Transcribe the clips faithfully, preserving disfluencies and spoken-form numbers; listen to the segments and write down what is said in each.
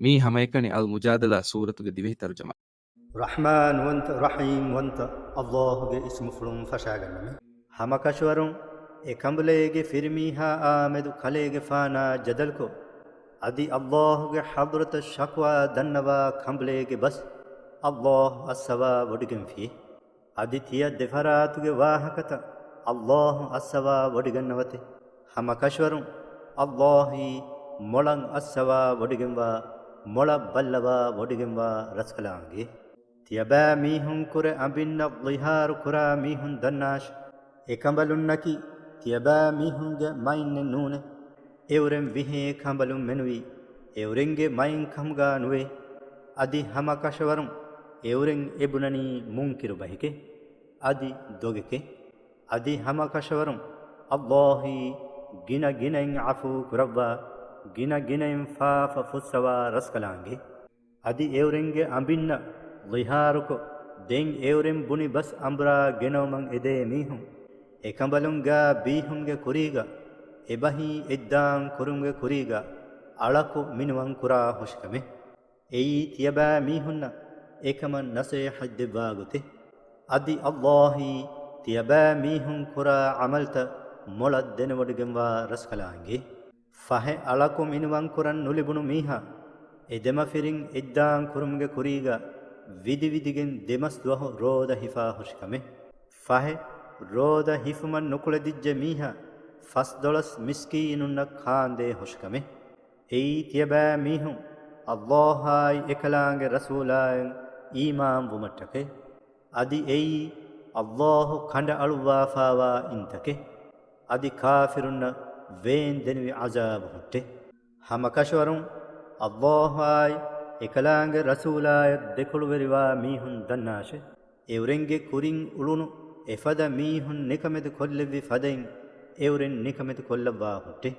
މީ ހަމައެކަނި އަލް މުޖާދަލާ ސޫރަތުގެ ދިވެހި ތަރުޖަމާ. ރަޙްމާންވަންތަ، ރަޙީމްވަންތަ އައްލާހުގެ އިސްމުފުޅުން ފަށާގަންނަމެ. ހަމަކަށަވަރުން އެ ކަނބުލޭގެ ފިރިމީހާއާ މެދު ކަލޭގެފާނާ ޖަދަލުކޮށް، އަދި އައްލާހުގެ ޙަޟްރަތަށް ޝަކުވާ ދަންނަވާ ކަނބުލޭގެ ބަސް އައްލާހު އައްސަވާ ވޮޑިގެންފިއޭ. އަދި ތިޔަ ދެފަރާތުގެ ވާހަކަތައް އައްލާހު އައްސަވާ ވޮޑިގަންނަވަތެ. ހަމަކަށަވަރުން އައްލާހީ މޮޅަށް އައްސަވާ ވޮޑިގެންވާ މޮޅަށް ބައްލަވާ ވޮޑިގެންވާ ރަސްކަލާނގެ. ތިޔަބައިމީހުން ކުރެ އަނބިންނަށް ޟިހާރު ކުރާ މީހުން ދަންނާށި. އެކަނބަލުންނަކީ ތިޔަބައިމީހުންގެ މައިންނެއް ނޫނޭ. އެއުރެން ވިހޭ ކަނބަލުން މެނުވީ އެއުރެންގެ މައިން ކަމުގާ ނުވޭ. އަދި ހަމަކަށަވަރުން އެއުރެން އެބުނަނީ މުންކިރު ބަހެކޭ. އަދި ދޮގެކޭ. އަދި ހަމަކަށަވަރުން އައްލާހީ ގިނަ ގިނައިން ޢަފޫ ކުރައްވާ، ގިނަ ގިނައިން ފާފަ ފުއްސަވާ ރަސްކަލާނގެ. އަދި އެއުރެންގެ އަނބިންނަށް ޟިހާރުކޮށް، ދެން އެއުރެން ބުނި ބަސް އަނބުރާ ގެނައުމަށް އެދޭ މީހުން، އެކަނބަލުންގާ ބީހުމުގެ ކުރީގަ، އެބަހީ އެއްދާން ކުރުމުގެ ކުރީގަ އަޅަކު މިނިވަން ކުރާ ހުށިކަމެއް. އެއީ ތިޔަބައިމީހުންނަށް އެކަމަށް ނަސޭހަތް ދެއްވާ ގޮތެއް. އަދި އައްލާހީ ތިޔަބައިމީހުން ކުރާ ޢަމަލްތައް މޮޅަށް ދެނެވޮޑިގެންވާ ރަސްކަލާނގެ. ފަހެ އަޅަކު މިނިވަންކުރަން ނުލިބުނު މީހާ، އެ ދެމަފިރިން އެއްދާން ކުރުމުގެ ކުރީގަ ވިދިވިދިގެން ދެމަސް ދުވަހު ރޯދަ ހިފާ ހުށިކަމެއް. ފަހެ ރޯދަ ހިފުމަށް ނުކުޅެދިއްޖެ މީހާ، ފަސްދޮޅަސް މިސްކީނުންނަށް ކާންދޭ ހުށިކަމެއް. އެއީ ތިޔަބައިމީހުން އައްލާހާއި އެކަލާނގެ ރަސޫލާއަށް އީމާންވުމަށްޓަކައި. އަދި އެއީ އައްލާހު ކަނޑައަޅުއްވާފާވާ އިންތަކެއް. އަދި ކާފިރުންނަށް ވޭންދެނިވި ޢަޒާބު ހުއްޓެ. ހަމަކަށަވަރުން އައްލާހާއި އެކަލާނގެ ރަސޫލާއަށް ދެކޮޅުވެރިވާ މީހުން ދަންނާށެ. އެއުރެންގެ ކުރިން އުޅުނު އެފަދަ މީހުން ނިކަމެތި ކޮށްލެއްވި ފަދައިން އެއުރެން ނިކަމެތި ކޮށްލައްވާ ހުއްޓެ.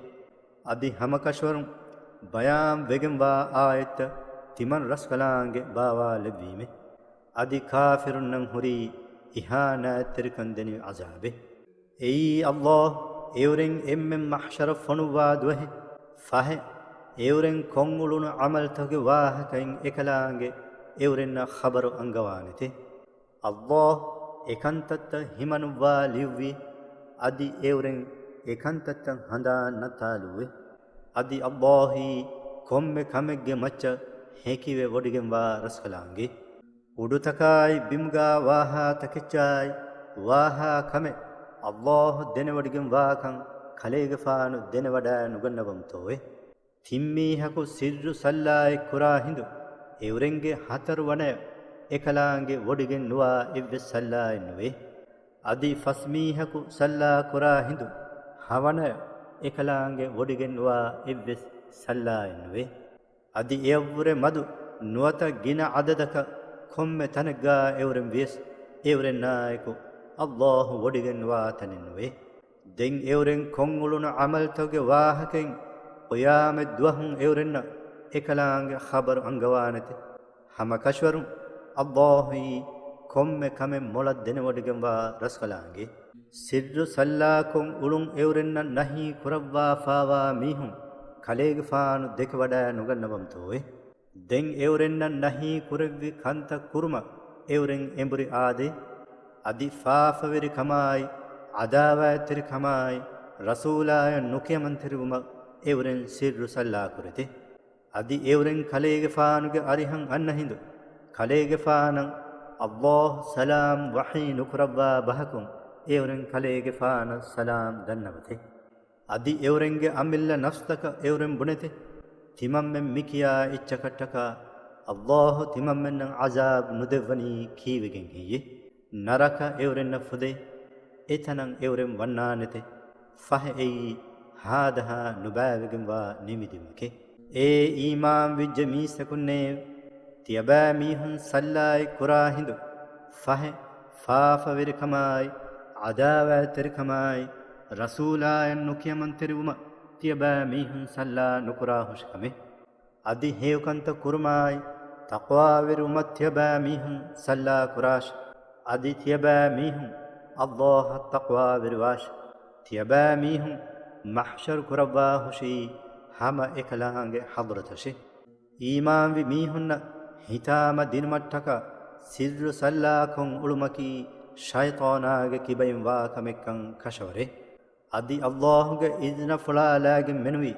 އަދި ހަމަކަށަވަރުން ބަޔާން ވެގެންވާ އާޔަތްތައް ތިމަން ރަސްކަލާނގެ ބާވާލެއްވީމެ. އަދި ކާފިރުންނަށް ހުރީ އިހާނާތްތެރިކަން ދެނިވި ޢަޒާބެއް. އެއީ އައްލާހު އެއުރެން އެންމެން މަޙްޝަރަށް ފޮނުއްވާ ދުވަހެއް. ފަހެ އެއުރެން ކޮށްއުޅުނު ޢަމަލްތަކުގެ ވާހަކައިން އެކަލާނގެ އެއުރެންނަށް ޚަބަރު އަންގަވާނެތެ. އައްލާހު އެކަންތައްތައް ހިމަނުއްވާ ލިޔުއްވި، އަދި އެއުރެން އެކަންތައްތައް ހަނދާން ނައްތާލުއްވި. އަދި އައްލާހީ ކޮންމެ ކަމެއްގެ މައްޗަށް ހެކިވެ ވޮޑިގެންވާ ރަސްކަލާނގެ. އުޑުތަކާއި ބިމުގާ ވާހާ ތަކެއްޗާއި ވާހާ ކަމެއް އައްލާހު ދެނެވޮޑިގެންވާކަން ކަލޭގެފާނު ދެނެވަޑައި ނުގަންނަވަމުތޯއެ؟ ތިންމީހަކު ސިއްރު ސައްލާއެއް ކުރާ ހިނދު، އެއުރެންގެ ހަތަރު ވަނަޔަށް އެކަލާނގެ ވޮޑިގެން ނުވާ އެއްވެސް ސައްލާއެއް ނުވޭ. އަދި ފަސްމީހަކު ސައްލާ ކުރާ ހިނދު، ހަވަނަޔަށް އެކަލާނގެ ވޮޑިގެން ނުވާ އެއްވެސް ސައްލާއެއް ނުވޭ. އަދި އެއަށްވުރެ މަދު ނުވަތަ ގިނަ އަދަދަކަށް ކޮންމެ ތަނެއްގާ އެއުރެން ވިޔަސް، އެއުރެންނާއެކު އައްލާހު ވޮޑިގެން ނުވާ ތަނެއް ނުވޭ. ދެން އެއުރެން ކޮށްއުޅުނު ޢަމަލްތަކުގެ ވާހަކައިން ޤިޔާމަތް ދުވަހުން އެއުރެންނަށް އެކަލާނގެ ޚަބަރު އަންގަވާނެތެ. ހަމަކަށަވަރުން އައްލާހުއީ ކޮންމެ ކަމެއް މޮޅަށް ދެނެވޮޑިގެންވާ ރަސްކަލާނގެ. ސިއްރު ސައްލާކޮށް އުޅުން އެއުރެންނަށް ނަހީ ކުރައްވާފާވާ މީހުން ކަލޭގެފާނު ދެކެވަޑައި ނުގަންނަވަމުތޯއެ؟ ދެން އެއުރެންނަށް ނަހީ ކުރެއްވި ކަންތައް ކުރުމަށް އެއުރެން އެނބުރި އާދޭ؟ އަދި ފާފަވެރިކަމާއި، ޢަދާވާތްތެރިކަމާއި، ރަސޫލާއަށް ނުކިޔަމަންތެރިވުމަށް އެއުރެން ސިއްރު ސައްލާކުރެތެ؟ އަދި އެއުރެން ކަލޭގެފާނުގެ އަރިހަށް އަންނަ ހިނދު، ކަލޭގެފާނަށް އައްލާހު ސަލާމް ވަޙީ ނުކުރައްވާ ބަހަކުން އެއުރެން ކަލޭގެފާނަށް ސަލާމް ދަންނަވަތެ؟ އަދި އެއުރެންގެ އަމިއްލަ ނަފްސްތަކަށް އެއުރެން ބުނެތެ؟ ތިމަންމެން މިކިޔާ އެއްޗަކަށްޓަކާ އައްލާހު ތިމަންމެންނަށް ޢަޒާބް ނުދެއްވަނީ ކީއްވެގެން ހެއްޔޭ؟ ނަރަކަ އެއުރެންނަށް ފުދޭ، އެތަނަށް އެއުރެން ވަންނާނެތެ. ފަހެ އެއީ ހާދަހާ ނުބައިވެގެންވާ ނިމިދިމެކޭ. އޭ އީމާންވެއްޖެ މީސްތަކުންނޭވެ! ތިޔަބައިމީހުން ސައްލާއެއް ކުރާ ހިނދު، ފަހެ ފާފަވެރިކަމާއި، ޢަދާވާތްތެރިކަމާއި، ރަސޫލާއަށް ނުކިޔަމަންތެރިވުމަށް ތިޔަބައިމީހުން ސައްލާ ނުކުރާ ހުށިކަމެއް. އަދި ހެޔޮކަންތައް ކުރުމާއި، ތަޤްވާވެރިވުމަށް ތިޔަބައިމީހުން ސައްލާ ކުރާށި. އަދި ތިޔަބައިމީހުން އައްލާހަށް ތަޤްވާވެރިވާށި. ތިޔަބައިމީހުން މަޙްޝަރު ކުރައްވާ ހުށީ ހަމަ އެކަލާނގެ ޙަޟްރަތަށޭ. އީމާންވި މީހުންނަށް ހިތާމަ ދިނުމަށްޓަކާ ސިއްރު ސައްލާކޮށް އުޅުމަކީ ޝައިޠާނާގެ ކިބައިން ވާ ކަމެއްކަން ކަށަވަރޭ. އަދި ﷲ ގެ އިޒްނަފުޅާލާގެން މެނުވީ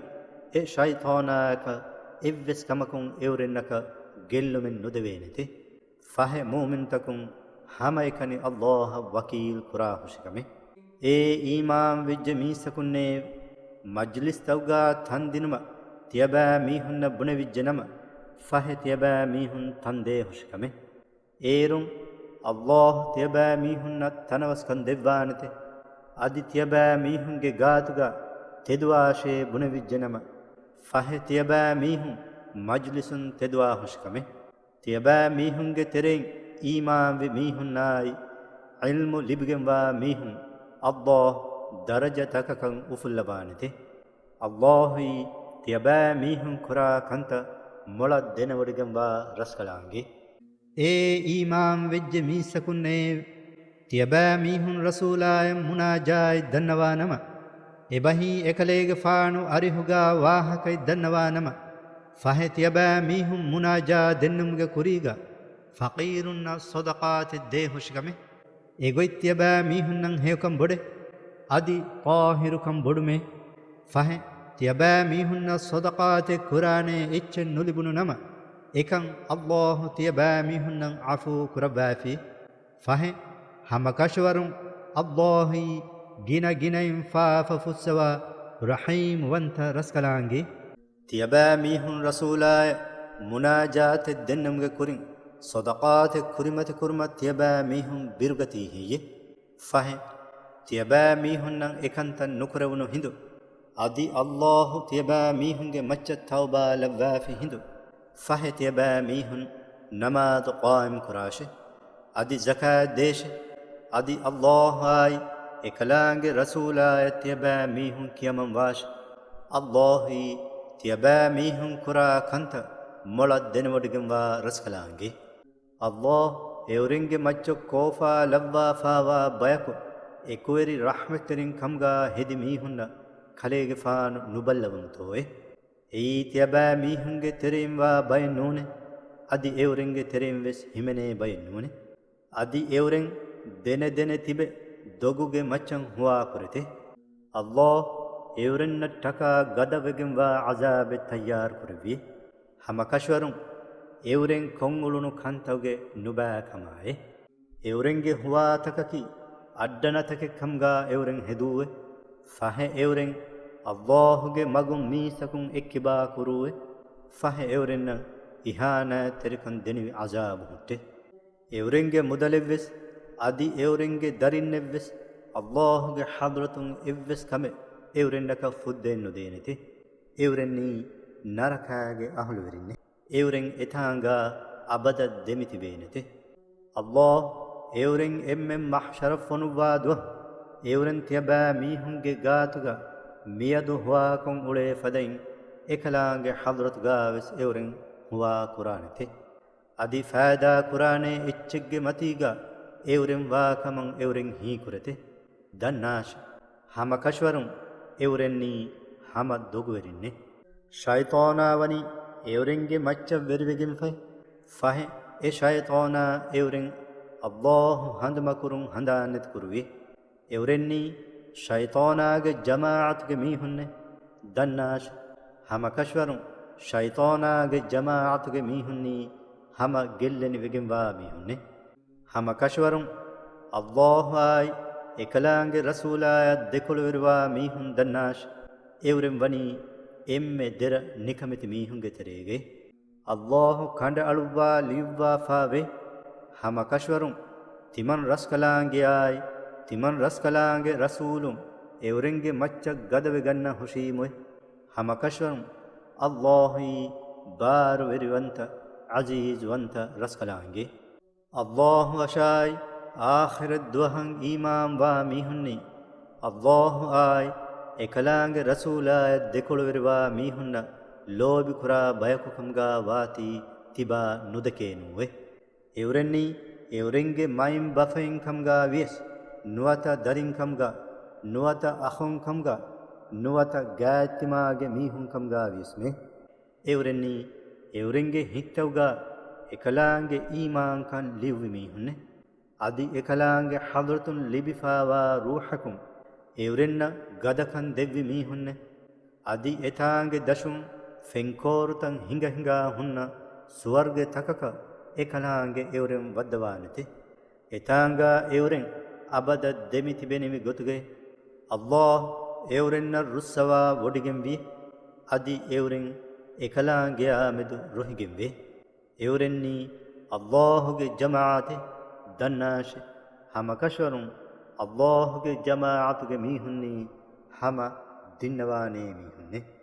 އެ ޝައިޠާނާއަކަށް އެއްވެސް ކަމަކުން އެއުރެންނަކަށް ގެއްލުމެއް ނުދެވޭނެތެ. ފަހެ މުއުމިންތަކުން ހަމައެކަނި ﷲ އަށް ވަކީލް ކުރާ ހުށިކަމެއް. އޭ އީމާން ވެއްޖެ މީސްތަކުންނޭ، މަޖްލިސްތަކުގާ ތަން ދިނުމަށް ތިޔަބައިމީހުންނަށް ބުނެވިއްޖެ ނަމަ، ފަހެ ތިޔަބައިމީހުން ތަންދޭ ހުށިކަމެއް. އޭރުން ﷲ ތިޔަބައިމީހުންނަށް ތަނަވަސްކަން ދެއްވާނެތެ. އަދި ތިޔަބައިމީހުންގެ ގާތުގާ ތެދުވާށޭ ބުނެވިއްޖެ ނަމަ، ފަހެ ތިޔަބައިމީހުން މަޖްލިސުން ތެދުވާ ހުށިކަމެއް. ތިޔަބައިމީހުންގެ ތެރެއިން އީމާންވި މީހުންނާއި ޢިލްމު ލިބިގެންވާ މީހުން ﷲ ދަރަޖަތަކަކަށް އުފުއްލަވާނެތެ. ﷲ އީ ތިޔަބައިމީހުން ކުރާ ކަންތައް މޮޅަށް ދެނެވޮޑިގެންވާ ރަސްކަލާނގެ. އޭ އީމާން ވެއްޖެ މީސްތަކުންނޭ، ތިޔަބައިމީހުން ރަސޫލާއަށް މުނާޖާތް ދަންނަވާ ނަމަ، އެބަހީ އެކަލޭގެފާނު އަރިހުގާ ވާހަކައެއް ދަންނަވާ ނަމަ، ފަހެ ތިޔަބައިމީހުން މުނާޖާ ދެންނުމުގެ ކުރީގަ ފަޤީރުންނަށް ޞަދަޤާތެއް ދޭ ހުށިކަމެއް. އެގޮތް ތިޔަބައިމީހުންނަށް ހެޔޮކަން ބޮޑެއް، އަދި ޠާހިރުކަން ބޮޑުމޭ. ފަހެ، ތިޔަބައިމީހުންނަށް ޞަދަޤާތެއް ކުރާނޭ އެއްޗެއް ނުލިބުނު ނަމަ، އެކަން ﷲ ތިޔަބައިމީހުންނަށް ޢަފޫ ކުރައްވާފި. ފަހެ، ހަމަކަށަވަރުން ﷲ އީ ގިނަ ގިނައިން ފާފަ ފުއްސަވާ ރަޙީމްވަންތަ ރަސްކަލާނގެ. ތިޔަބައިމީހުން ރަސޫލާއަށް މުނާޖާތެއް ދެންނެމުގެ ކުރިން، ޞަދަޤާތެއް ކުރިމަތިކުރުމަށް ތިޔަބައިމީހުން ބިރުގަތީ ހެއްޔެވެ؟ ފަހެ، ތިޔަބައިމީހުންނަށް އެކަންތައް ނުކުރެވުނު ހިނދު، އަދި ﷲ ތިޔަބައިމީހުންގެ މައްޗަށް ތައުބާ ލައްވާފި ހިނދު، ފަހެ ތިޔަބައިމީހުން ނަމާދު ޤާއިމް ކުރާށެ. އަދި ޒަކާތް ދޭށެ. އަދި ﷲ އާއި އެކަލާނގެ ރަސޫލާއަށް ތިޔަބައިމީހުން ކިޔަމަން ވާށެ. ﷲ އީ ތިޔަބައިމީހުން ކުރާ ކަންތައް މޮޅަށް ދެނެވޮޑިގެންވާ ރަސްކަލާނގެ. ﷲ އެއުރެންގެ މައްޗަށް ކޯފާ ލައްވާފާވާ ބަޔަކު އެކުވެރި ރަޙްމަތްތެރިން ކަމުގާ ހެދި މީހުންނަށް ކަލޭގެފާނު ނުބައްލަވަންތޯއެ؟ އެއީ ތިޔަބައިމީހުންގެ ތެރެއިންވާ ބައެއް ނޫނޭ. އަދި އެއުރެންގެ ތެރެއިން ވެސް ހިމެނޭ ބައެއް ނޫނޭ. އަދި އެއުރެން ދެނެ ދެނެ ތިބެ ދޮގުގެ މައްޗަށް ހުވާކުރެތެ. ﷲ އެއުރެންނަށްޓަކާ ގަދަވެގެންވާ ޢަޒާބެއް ތައްޔާރުކުރެއްވި. ހަމަކަށަވަރުން އެއުރެން ކޮށްއުޅުނު ކަންތަކުގެ ނުބައިކަމާއި، އެއުރެންގެ ހުވާތަކަކީ އައްޑަނަތަކެއް ކަމުގާ އެއުރެން ހެދޫއެ. ފަހެ އެއުރެން ﷲ ގެ މަގުން މީސްތަކުން އެއްކިބާ ކުރޫއެ. ފަހެ އެއުރެންނަށް އިހާނާތްތެރިކަން ދެނިވި ޢަޒާބު ހުއްޓެ. އެއުރެންގެ މުދަލެއްވެސް، އަދި އެއުރެންގެ ދަރިންނެއްވެސް، ﷲ ގެ ޙަޟްރަތުން އެއްވެސް ކަމެއް އެއުރެންނަކަށް ފުއްދައެއް ނުދޭނެތެ. އެއުރެންނީ ނަރަކާގެ އަހުލުވެރިންނެ. އެއުރެން އެތާނގާ އަބަދަށް ދެމިތިބޭނެތެ. ﷲ އެއުރެން އެންމެން މަޙްޝަރަށް ފޮނުއްވާ ދުވަހު، އެއުރެން ތިޔަބައިމީހުންގެ ގާތުގަ މިއަދު ހުވާކޮށް އުޅޭ ފަދައިން، އެކަލާނގެ ޙަޟްރަތުގާވެސް އެއުރެން ހުވާ ކުރާނެތެ. އަދި ފައިދާ ކުރާނޭ އެއްޗެއްގެ މަތީގަ އެއުރެން ވާ ކަމަށް އެއުރެން ހީކުރެތެ. ދަންނާށެ! ހަމަކަށަވަރުން އެއުރެންނީ ހަމަ ދޮގުވެރިންނެ. ޝައިޠާނާ ވަނީ އެއުރެންގެ މައްޗަށް ވެރިވެގެންފައި. ފަހެ އެ ޝައިޠާނާ އެއުރެން ﷲ ހަނދުމަކުރުން ހަނދާން ނެތިކުރުވި. އެއުރެންނީ ޝައިޠާނާގެ ޖަމާޢަތުގެ މީހުންނެ. ދަންނާށެ! ހަމަކަށަވަރުން ޝައިޠާނާގެ ޖަމާޢަތުގެ މީހުންނީ ހަމަ ގެއްލެނިވެގެންވާ މީހުންނެ. ހަމަކަށަވަރުން ﷲ އާއި އެކަލާނގެ ރަސޫލާއަށް ދެކޮޅުވެރިވާ މީހުން ދަންނާށެ! އެއުރެން ވަނީ އެންމެ ދެރަ ނިކަމެތި މީހުންގެ ތެރޭގައި. ﷲ ކަނޑައަޅުއްވާ ލިޔުއްވާފާވޭ. ހަމަކަށަވަރުން ތިމަން ރަސްކަލާނގެއާއި ތިމަން ރަސްކަލާނގެ ރަސޫލުން އެއުރެންގެ މައްޗަށް ގަދަވެގަންނަ ހުށީމުއެ. ހަމަކަށަވަރުން ﷲ އީ ބާރުވެރިވަންތަ، ޢަޒީޒުވަންތަ ރަސްކަލާނގެ. ﷲ އަށާއި އާޚިރަތް ދުވަހަށް އީމާންވާ މީހުންނީ، ﷲ އާއި އެކަލާނގެ ރަސޫލާއަށް ދެކޮޅުވެރިވާ މީހުންނަށް ލޯބިކުރާ ބަޔަކުކަމުގާ ވާތީ ތިބާ ނުދެކޭނޫއެ. އެއުރެންނީ އެއުރެންގެ މައިންބަފައިން ކަމުގާ ވިޔަސް، ނުވަތަ ދަރިން ކަމުގާ، ނުވަތަ އަޚުން ކަމުގާ، ނުވަތަ ގާތްތިމާގެ މީހުން ކަމުގާ ވިޔަސްމެ. އެއުރެންނީ އެއުރެންގެ ހިތްތައުގަ އެކަލާނގެ އީމާންކަން ލިޔުއްވި މީހުންނޭ. އަދި އެކަލާނގެ ޙަޟްރަތުން ލިބިފާވާ ރޫޙަކުން އެއުރެންނަށް ގަދަކަން ދެއްވި މީހުންނޭ. އަދި އެތާނގެ ދަށުން ފެންކޯރުތައް ހިނގަ ހިނގާ ހުންނަ ސުވަރުގެ ތަކަކަށް އެކަލާނގެ އެއުރެން ވައްދަވާނެތެ. އެތާނގާ އެއުރެން އަބަދަށް ދެމިތިބެނިވި ގޮތުގައި، އައްލާހު އެއުރެންނަށް ރުއްސަވާ ވޮޑިގެންވި. އަދި އެއުރެން އެކަލާނގެއާމެދު ރުހިގެންވޭ. އެއުރެންނީ އައްލާހުގެ ޖަމާޢަތެއް. ދަންނާށެ! ހަމަކަށަވަރުން އައްލާހުގެ ޖަމާޢަތުގެ މީހުންނީ ހަމަ ދިންނަވާނޭ މީހުންނޭ.